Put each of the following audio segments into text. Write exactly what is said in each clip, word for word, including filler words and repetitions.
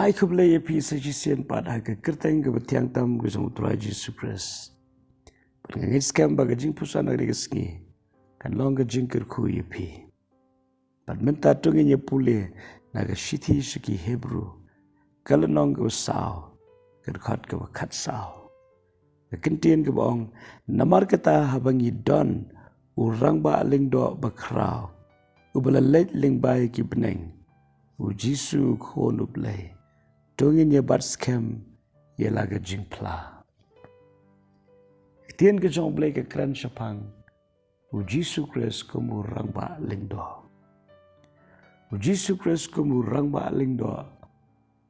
Ai khublei ïa phi sa shisien pat ha ka kyrteng kaba thiang tam ka jong u Trai Jisu Khrist. Bad nga ngeit skhem ba ka jingpuson ha kane ka sngi kan long ka jingkyrkhu ïa phi. Bad mynta to ngin ïa pule na ka shithi sha ki Hebru, ka lynnong kaba saw, ka dkhot kaba khatsaw. Ka kyntien kaba ong, namar kata haba ngi don u rangbah lyngdoh bakhraw, uba la leit lyngba ïa ki bneng, u Jisu u Khun u Blei, to ngin ïa bat skhem ïa la ka jingphla. Ka ktien ka jong u Blei ka kren shaphang u Jisu Khrist kum u rangbah lyngdoh. U Jisu Khrist kum u rangbah lyngdoh,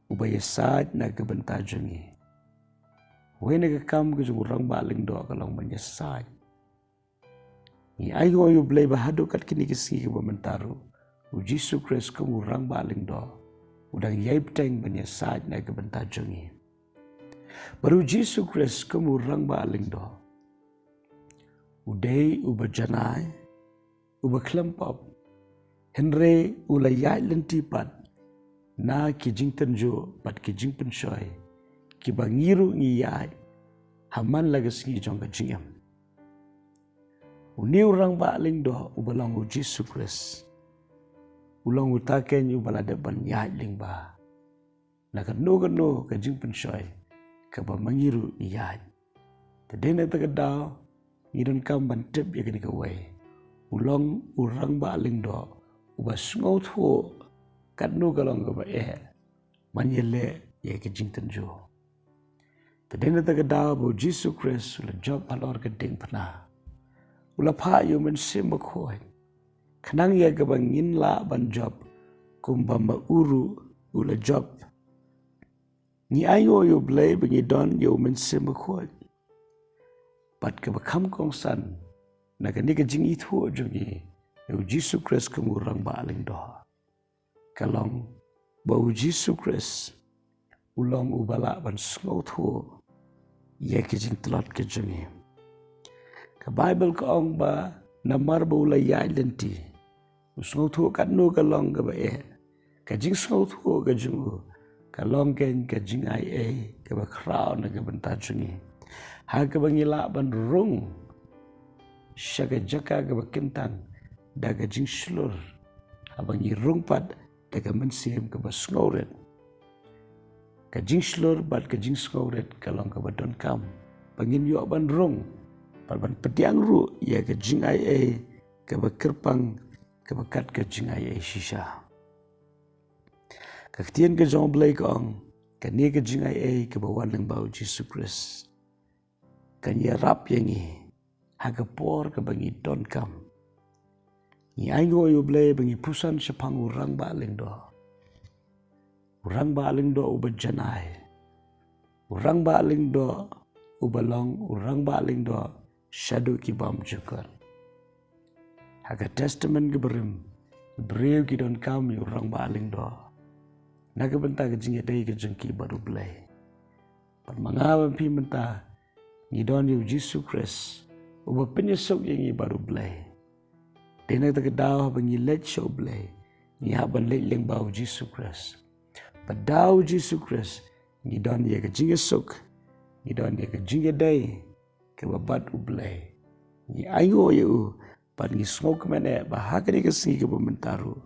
uba ïasaid na ka bynta jong ngi. Wei na ka kam ka jong u rangbah lyngdoh ka long ban ïasaid. Ngi ainguh ïa u Blei ba haduh kat kine ki sngi kiba mynta ruh, u Jisu Khrist kum u rangbah lyngdoh u dang ïai bteng ban ïasaid na ka bynta jong ngi. Bad u Jisu Khrist kum u rangbah lyngdoh, u dei uba janai, uba khlem pop, hynrei u la ïaid lynti pat na ki jingtynjuh bad ki jingpynshoi kiba ngi ruh ngi ïaid ha man la ka sngi jong ka jingim. Une u rangbah lyngdoh uba long u Jisu Khrist, u long uta keiñ uba la dep ban ïaid lyngba na kano kano ka jingpynshoi kaba ma ngi ruh ngi ïaid. Te dei na kata ka daw ngi donkam ban tip ïa kane kawei, u long u rangbah lyngdoh uba sngewthuh katno ka long kaba eh ban ïaleh ïa ka jingtynjuh. Te dei na kata ka daw ba u Jisu Khrist u la jop halor ka diengphna, u la phah ïa u Mynsiem Bakhuid, khnang ïa kaba ngin lah ban jop kumba ma u ruh u la jop. Ngi ainguh ïa u Blei ba ngi don ïa u Mynsiem Bakhuid. Bad kaba kham kongsan na kane ka jingithuh jong ngi ïa u Jisu Khrist kum u rangbah lyngdoh, ka long ba u Jisu Khrist u long uba lah ban sngewthuh ïa ki jingtlot ki jong ngi. Ka Baibl ka ong ba namar ba u la ïaid lynti, u sngewthuh katno ka long kaba eh. Ka jingsngewthuh ka jong u ka long keiñ ka jingaiei kaba khraw na ka bynta jong ngi, ha kaba ngi lah ban rung sha ka jaka kaba kyntang da ka jingshlur, haba ngi rung pat da ka mynsiem kaba sngewrit. Ka jingshlur bad ka jingsngewrit ka long kaba donkam ba ngin ïoh ban rung bad ban pdiang ruh ïa ka jingaiei kaba kyrpang, kaba kat ka jingaiei shisha. Ka ktien ka jong u Blei ka ong, kane ka jingaiei kaba wan lyngba u Jisu Khrist kan ïarap ïa ngi ha ka por kaba ngi donkam. Ngi ainguh ïa u Blei ba ngi puson shaphang u rangbah lyngdoh, u rangbah lyngdoh uba janai, u rangbah lyngdoh uba long u rangbah lyngdoh shaduh ki bymjukut. Ha ka Testament kaba rim, ki briew ki donkam ïa u rangbah lyngdoh na ka bynta ka jingïadei ka jong ki bad u Blei. Bad ma nga bad phi mynta ngi don ïa u Jisu Khrist uba pynïasuk ïa ngi bad u Blei. Dei na kata ka daw haba ngi leit sha u Blei, ngi hap ban leit lyngba u Jisu Khrist. Bad da u Jisu Khrist ngi don ïa ka jingïasuk, ngi don ïa ka jingïadei kaba bad u Blei. Ngi ainguh ïa u bad ngi sngewkmen eh ba ha kane ka sngi kaba mynta ruh,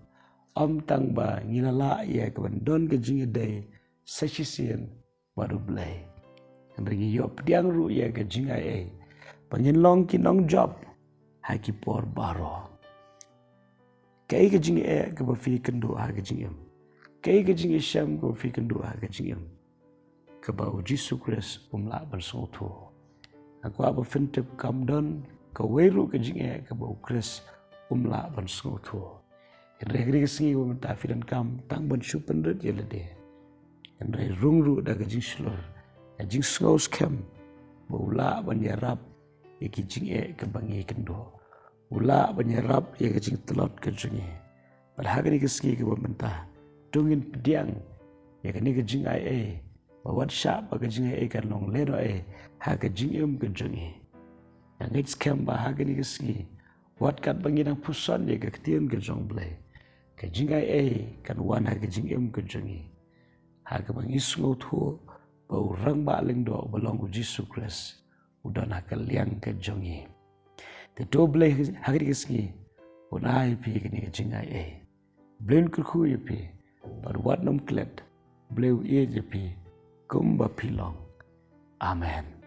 ym tang ba ngi la lah ïa ka ban don ka jingïadei sa shisien bad u Blei, hynrei ngi ïoh pdiang ruh ïa ka jingaiei ba ngin long ki nongjop ha ki por baroh. Kaei ka jingeh kaba phi kynduh ha ka jingim? Kaei ka jingïashem kaba phi kynduh ha ka jingim kaba u Jisu Khrist um lah ban sngewthuh? Nga kwah ba phin tip kam don kawei ruh ka jingeh kaba u Khrist um lah ban sngewthuh. Hynrei ha kane ka sngi kaba mynta phi donkam tang ban shu pynrit ïa lade, hynrei rung ruh da ka jingshlur, ka jingsngew skhem ba u lah ban ïarap ïa ki jingeh kaba ngi kynduh. U lah ban ïarap ïa ka jingtlot ka jong ngi. Bad ha kane ka sngi kaba mynta to ngin pdiang ïa kane ka jingaiei ba wat shah ba ka jingaiei kan long lehnohei ha ka jingim ka jong ngi. Nga ngeit skhem ba ha kane ka sngi, wat katba ngi dang puson ïa ka ktien ka jong u Blei, ka jingaiei kan wan ha ka jingim ka jong ngi. ha kaba ngi sngewthuh ba u Rangbah Lyngdoh ba long u Jisu Khrist u don ha ka liang ka jong ngi. Te to Blei ha kane ka sngi un ai ïa phi kane ka jingai ei. Blei un kyrkhu ïa phi bad wat nym klet. Blei u ïeit ïa phi kumba phi long. Amen.